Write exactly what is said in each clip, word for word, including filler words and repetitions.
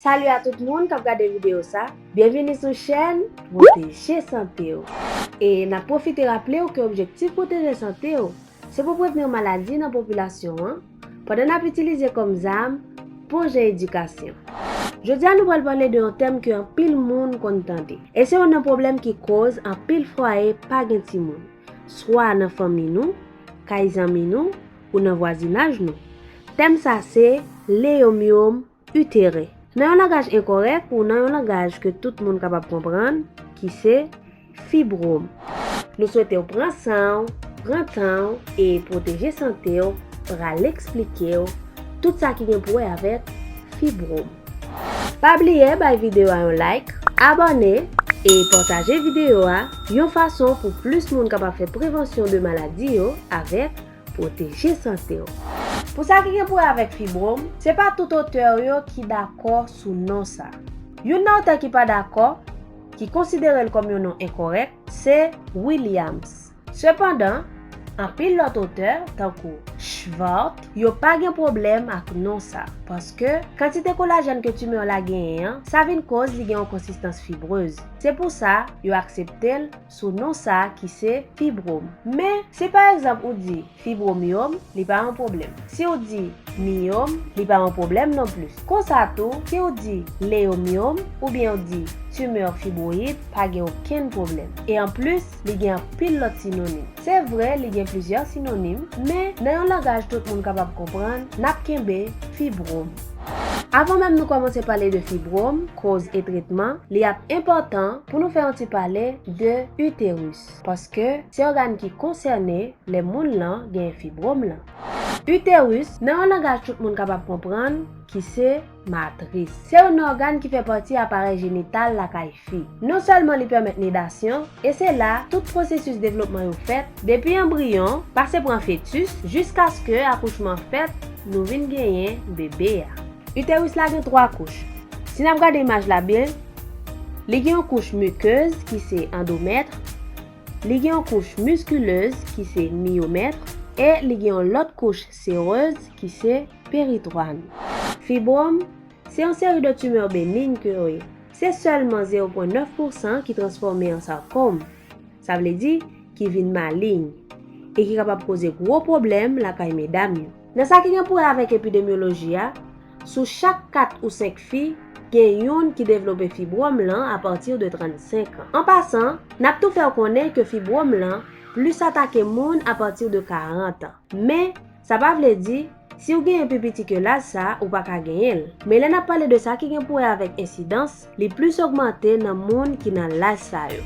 Salut a tout moun k ap gade videyo sa. Byenvini sou chèn Pwoteje Sante W. E n ap pwofite raple w ke objektif Pwoteje Sante W se pou prevni maladi nan popilasyon an, pandan n ap itilize kòm zam bon jan edikasyon. Jodi a, nou pral pale de yon tèm ke anpil moun konn tande. E se youn nan pwoblèm ki koz anpil fwaye pa gen timoun, swa nan fanmi nou, kay zanmi nou, ou nan vwazinaj nou. Tèm sa se leyomyòm iteren. Nan yon langaj enkòrèk ou nan yon langaj ke tout moun kapab konprann, ki se fibwòm. Nou swete w pran san w, pran tan w e Pwoteje Sante W pral eksplike w tout sa ki gen pou wè avèk fibwòm. Pa bliye bay videyo a yon like, abòne e pataje videyo a yon fason pou plis moun kapab fè prevansyon de maladi yo avèk Pwoteje Sante W. Pou sa ki gen pou wè avèk fibwòm, se pa tout otè yo ki dakò sou non sa. Youn nan otè ki pa dakò, ki konsidere l kòm yon non enkòrèk, se Williams. Sepandan, anpil lòt otè, tankou Schwartz, yo pa gen pwoblèm ak non sa, paske kantite kolajèn ke timè la genyen an, sa vin koz li gen yon konsistans fibrez. Se pou sa, yo aksepte l sou non sa ki se fibwòm. Men, si pa egzanp ou di fibwomyòm, li pa yon pwoblèm. Si w di miyòm, li pa yon pwoblèm non plis. Konsa tou, si w di leyomyòm oubyen w di timè fibwoyid, pa gen okenn pwoblèm. E anplis, li gen anpil lòt sinonim. Se vre, li gen plizyè sinonim, men nan yon langaj tout moun kapab konprann, n ap kenbe fibwòm. Avan menm nou kòmanse pale de fibwòm, koz e tretman, li ap enpòtan pou nou fè yon ti pale de iteris, paske se ògàn ki konsène lè moun lan gen fibwòm lan. Iteris, nan yon langaj tout moun kapab konprann, ki se matris. Se youn nan ògàn ki fè pati aparèy jenital lakay fi. Non sèlman li pèmèt nidasyon, e se la tout pwosesis devlopman yo fèt, depi anbriyon, pase pran fetis, jiskaske akouchman fèt, nou vin genyen bebe a. Iteris la gen twa kouch. Si n ap gade imaj la byen, li gen yon kouch mikez ki se andwomèt, li gen yon kouch miskilez ki se miyomèt, e li gen yon lòt kouch serez ki se peritwàn. Fibwòm se yon seri de timè benig ke yo ye. Se sèlman zewo pwen nèf pousan ki transfòme an sakòm. Sa vle di ki vin maliy e ki kapab koze gwo pwoblèm lakay medam yo. Nan sa ki gen pou wè avèk epidemyoloji a, sou chak kat ou senk fi, gen youn ki devlope fibwòm lan apati de trannsenk an. An pasan, n ap tou fè w konnen ke fibwòm lan plis atake moun apati de karant an. Men, sa pa vle di, si w genyen pi piti ke laj sa, ou pa ka genyen l. Men lè n ap pale de sa ki gen pou wè avèk ensidans, li plis ogmante nan moun ki nan laj sa yo.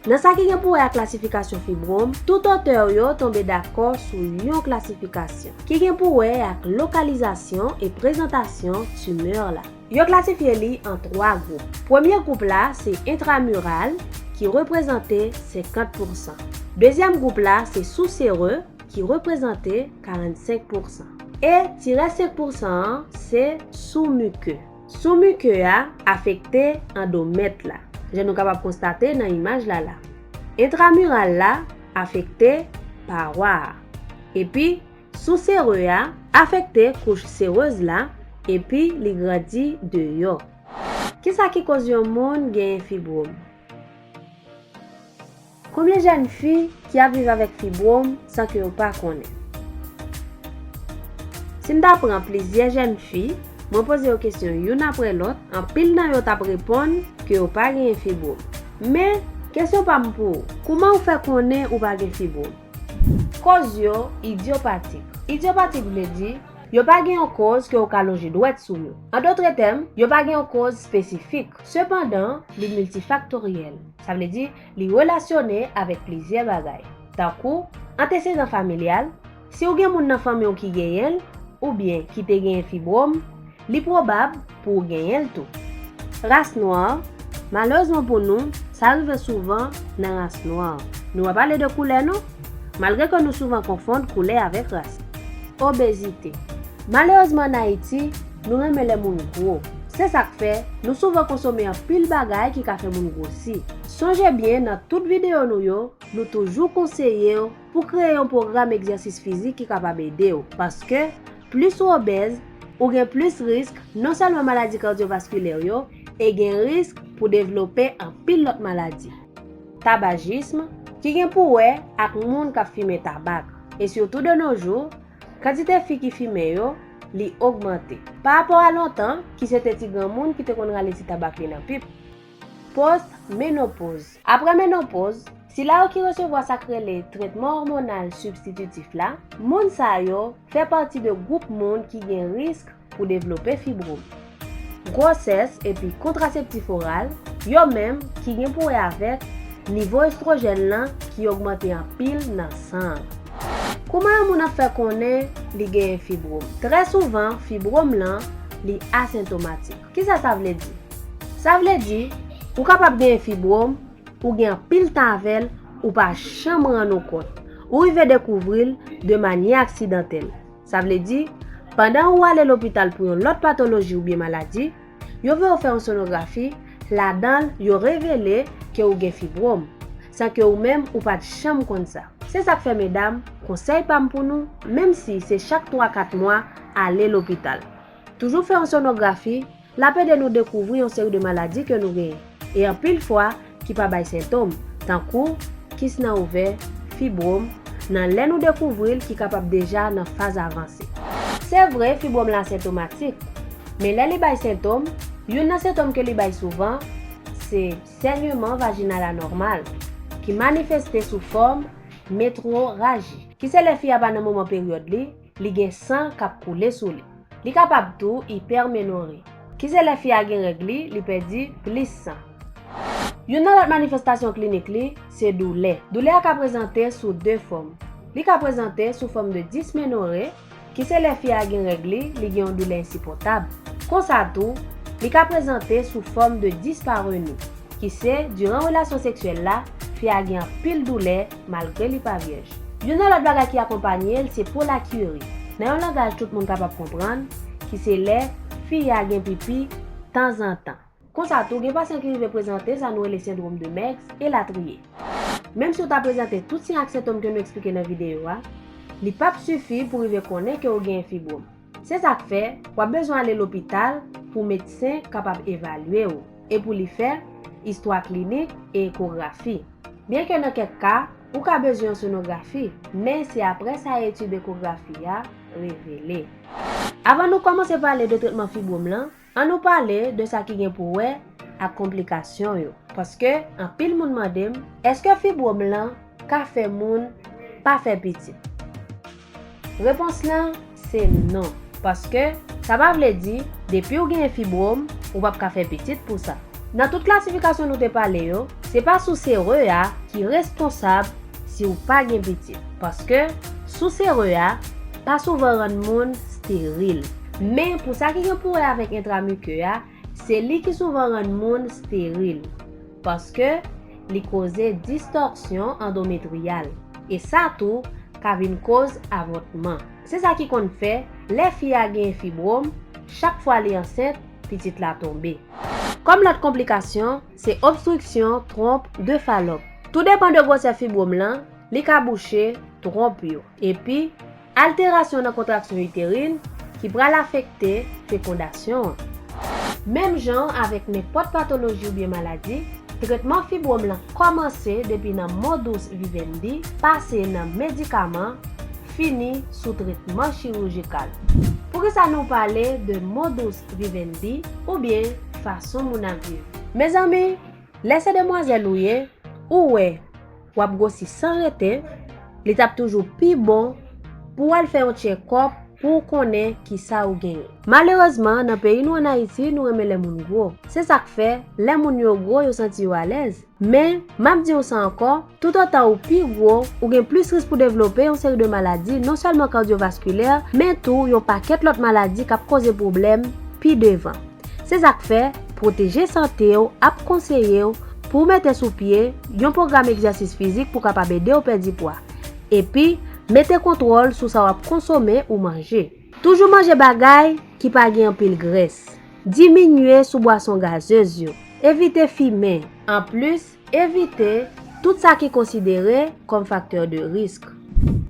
Nan sa ki gen pou wè ak klasifikasyon fibwòm, tout otè yo tonbe dakò sou yon klasifikasyon ki gen pou wè ak lokalizasyon e prezantasyon timè la. Yo klasifye li an twa gwoup. Premye gwoup la se entramiral, ki reprezante senkant pousan. Dezyèm gwoup la se sousere, ki reprezante karannsenk pousan. E ti rès senk pousan an se soumike. Soumike a afekte andwomèt la, jan nou kapab konstate nan imaj la la. Entramiral la afekte pawa a. Epi, sousere a afekte kouch serez la, epi li grandi deyò. Kisa ki koz yon moun genyen fibwòm? Konbyen jèn fi ki ap viv avèk fibwòm san ke yo pa konnen? Si m ta pran plizyè jèn fi, mwen poze yo kesyon youn apre lòt, anpil nan yo t ap reponn ke yo pa genyen fibwòm. Men, kesyon pa m pou ou, kouman ou fè konnen ou pa gen fibwòm? Koz yo idyopatik. Idyopatik vle di, yo pa gen yon koz ke ou ka lonje dwèt sou yo. An dòt tèm, yo pa gen yon koz espesifik. Sepandan, li miltifaktoryèl. Sa vle di, li relasyone avèk plizyè bagay, tankou antesedan familyal, si w gen moun nan fanmi w ki genyen l, oubyen ki te genyen fibwòm, li pwobab pou w genyen l tou. Ras nwa, malerezman pou nou, sa rive souvan nan ras nwa. Nou pa pale de koulè non, malgre ke nou souvan konfonn koulè avèk ras. Obezite. Malerezman an Ayiti, nou renmen lè moun gwo. Se sa k fè, nou souvan konsome anpil bagay ki ka fè moun gwosi. Sonje byen nan tout videyo nou yo, nou toujou konseye w pou kreye yon pwogram egzèsis fizik ki kapab ede w, paske plis ou obèz, Ou gen plis risk non sèlman maladi kadyovaskilè yo, e gen risk pou devlope anpil lòt maladi. Tabajism, ki gen pou wè ak moun k ap fimen tabak, e sitou de nos jours, kantite fi ki fimen yo, li ogmante. Pa rapò a lontan, ki se te ti granmoun ki te konn rale ti tabak li nan pip. Post-menopoz. Apre menopoz, sila yo ki resevwa sa k rele tretman òmonal sibstititif la, moun sa yo fè pati de gwoup moun ki gen risk pou devlope fibwòm. Gwosès epi kontraseptif oral, yo menm ki gen pou wè avèk nivo estwojèn lan ki ogmante anpil nan san an. Kouman yon moun ap fè konnen li genyen fibwòm? Trè souvan, fibwòm lan, li asentomatik. Kisa sa vle di? Sa vle di, ou kapab genyen fibwòm, ou gen anpil tan avè l, ou pa janm rann ou kont. Ou rive dekouvri l de manyè aksidantèl. Sa vle di, pandan ou ale lopital pou yon lòt patoloji oubyen maladi, yo voye w fè yon sonografi, ladan l, yo revele ke ou gen fibwòm, san ke ou menm ou pa t janm konn sa. Se sa k fè, medam, konsèy pa m pou nou, menm si se chak twa kat mwa, ale lopital. Toujou fè yon sonografi, l ap ede nou dekouvri yon seri de maladi ke nou genyen. E anpil fwa, ki pa bay sentòm, tankou kis nan ovè, fibwòm, nan lè nou dekouvri l ki kapab deja nan faz avanse. Se vre, fibwòm la asentomatik, men lè li bay sentòm, youn nan sentòm ke li bay souvan, se sènyeman vajinal anòmal, ki manifeste sou fòm metworaji, ki se lè fi a pa nan moman peryòd li, li gen san k ap koule sou li. Li kapab tou ipèmenore, ki se lè fi a gen règ li, li pèdi plis san. Youn nan lòt manifestasyon klinik li, se doulè. Doulè a ka prezante sou de fòm. Li ka prezante sou fòm de dismenore, ki se lè fi a gen règ li, li gen yon doulè ensipòtab. Konsa tou, li ka prezante sou fòm de dispareni, ki se, diran relasyon seksyèl la, fi a gen anpil doulè malgre li pa vyèj. Youn nan lòt bagay ki akonpanye l, se polakiri, nan yon langaj tout moun kapab konprann, ki se lè fi a gen pipi tanzantan. Konsa tou, gen pasyan ki rive prezante sa nou rele sendwòm de Meigs, elatriye. Menm si w ta prezante tout siy ak sentòm ke nou eksplike nan videyo a, li p ap sifi pou rive konnen ke w genyen fibwòm. Se sa k fè, w ap bezwen ale lopital pou medsen kapab evalye w, e pou li fè istwa klinik e ekografi. Byenke nan kèk ka, ou ka bezwen yon sonografi, men se apre sa etid ekografi a revele. Avan nou kòmanse pale de tretman fibwòm lan, ann nou pale de sa ki gen pou wè ak konplikasyon yo. Paske anpil moun mande m, èske fibwòm lan ka fè moun pa fè pitit? Repons lan, se non. Paske sa pa vle di, depi w genyen fibwòm, ou p ap ka fè pitit pou sa. Nan tout klasifikasyon nou te pale yo, se pa souse re a ki responsab si w pa gen pitit. Paske souse re a pa souvan rann moun steril. Men pou sa ki gen pou wè avèk entramike a, se li ki souvan rann moun steril. Paske li koze distòksyon andometriyal. E sa tou ka vin koz avòtman. Se sa ki konn fè, lè fi a genyen fibwòm, chak fwa li ansent, pitit la tonbe. Kòm lòt konplikasyon, se obstriksyon twonp de Falòp. Tou depan de gwosè fibwòm lan, li ka bouche twonp yo. Epi, alterasyon nan kontraksyon iterin ki pral afekte fekondasyon an. Menm jan avèk nenpòt patoloji oubyen maladi, tretman fibwòm lan kòmanse depi nan modus vivendi, pase nan medikaman, fini sou tretman chirijikal. Poukisa nou pale de modus vivendi oubyen fason moun ap viv? Mezanmi, lè se demwazèl ou ye, ou wè w ap gwosi san rete, li t ap toujou pi bon pou w al fè yon tchekòp pou w konnen kisa ou genyen. Malerezman, nan peyi nou ann Ayiti, nou renmen lè moun gwo. Se sa k fè, lè moun yo gwo, yo santi yo alèz. Men, m ap di w sa ankò, toutotan ou pi gwo, ou gen plis risk pou devlope yon seri de maladi, non sèlman kadyovaskilè, men tou yon pakèt lòt maladi k ap koze pwoblèm pi devan. Se sa k fè, pwoteje sante w ap konseye w pou w mete sou pye yon pwogram egzèsis fizik pou kapab ede w pèdi pwa. Epi, mete kontwòl sou sa w ap konsome ou manje. Toujou manje bagay ki pa gen anpil grès. Diminye sou bwason gazez yo. Evite fimen. Anplis, evite tout sa ki konsidere kòm faktè de risk.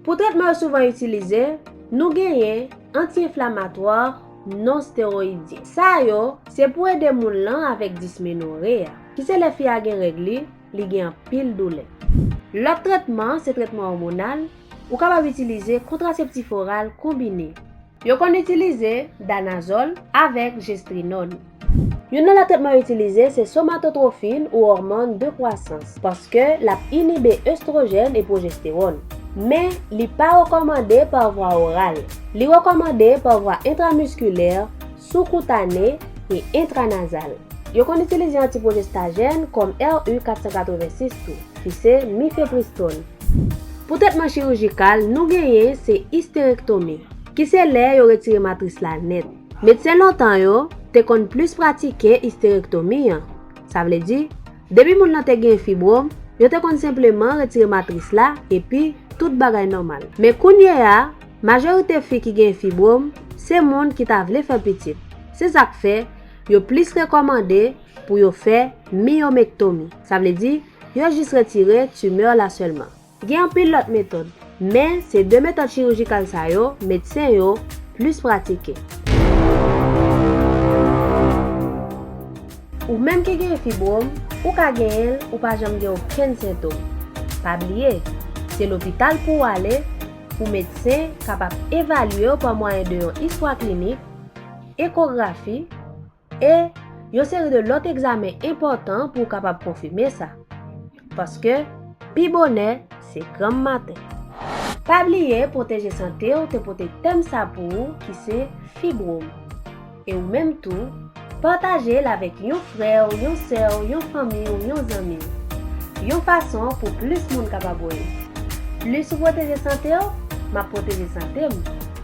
Pou tretman yo souvan itilize, nou genyen anti-enflamatwa, non steroyidyen. Sa yo, se pou ede moun lan avèk dismenore a, ki se lè fi a gen règ li, li gen anpil doulè. Lòt tretman, se tretman òmonal, ou kapab itilize kontraseptif oral konbine. Yo konn itilize danazòl avèk jestrinòn. Youn nan lòt tretman yo itilize se somatotwofin ou òmòn de kwasans, paske l ap inibe estwojèn e pwojestewòn. Men, li pa rekòmande pa vwa oral. Li rekòmande pa vwa entramiskilè, soukoutane e entranazal. Yo konn itilize antipwojestajen kòm R U kat san katrevensis tou, ki se mifepristòn. Pou tretman chirijikal, nou genyen se isterektomi, ki se lè yo retire matris la nèt. Medsen lontan yo te konn plis pratike isterektomi an. Sa vle di, depi moun nan te gen fibwòm, yo te konn senpleman retire matris la epi tout bagay nòmal. Men kounye a, majorite fi ki gen fibwòm, se moun ki ta vle fè pitit. Se sa k fè, yo plis rekòmande pou yo fè miyomektomi. Sa vle di, yo jis retire timè la sèlman. Gen anpil lòt metòd, men se de metòd chirijikal sa yo, medsen yo plis pratike. Ou menm ki gen fibwòm, ou ka genyen l, ou pa janm gen okenn sentòm. Pa bliye, se lopital pou w ale, pou medsen kapab evalye w pa mwayen de yon istwa klinik, ekografi, e yon seri de lòt egzamen enpòtan pou w kapab konfime sa. Paske, pi bonè, se granm maten. Pa bliye pwoteje sante w te pote tèm sa pou ou ki se fibwòm. E ou menm tou, pataje l avèk yon frè w, yon sè w, yon fanmi w, yon zanmi w. Yon fason pou plis moun kapab wè l. Plis ou pwoteje sante w, m ap pwoteje sante m.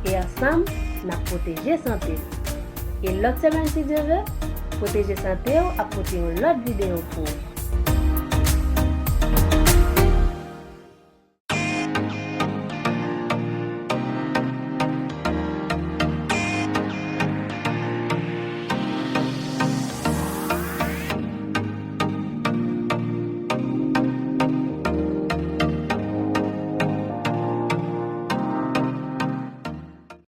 E ansanm, n ap pwoteje sante n. E lòt semèn, si Dye vle, Pwoteje Sante w ap pote yon lòt videyo pou ou.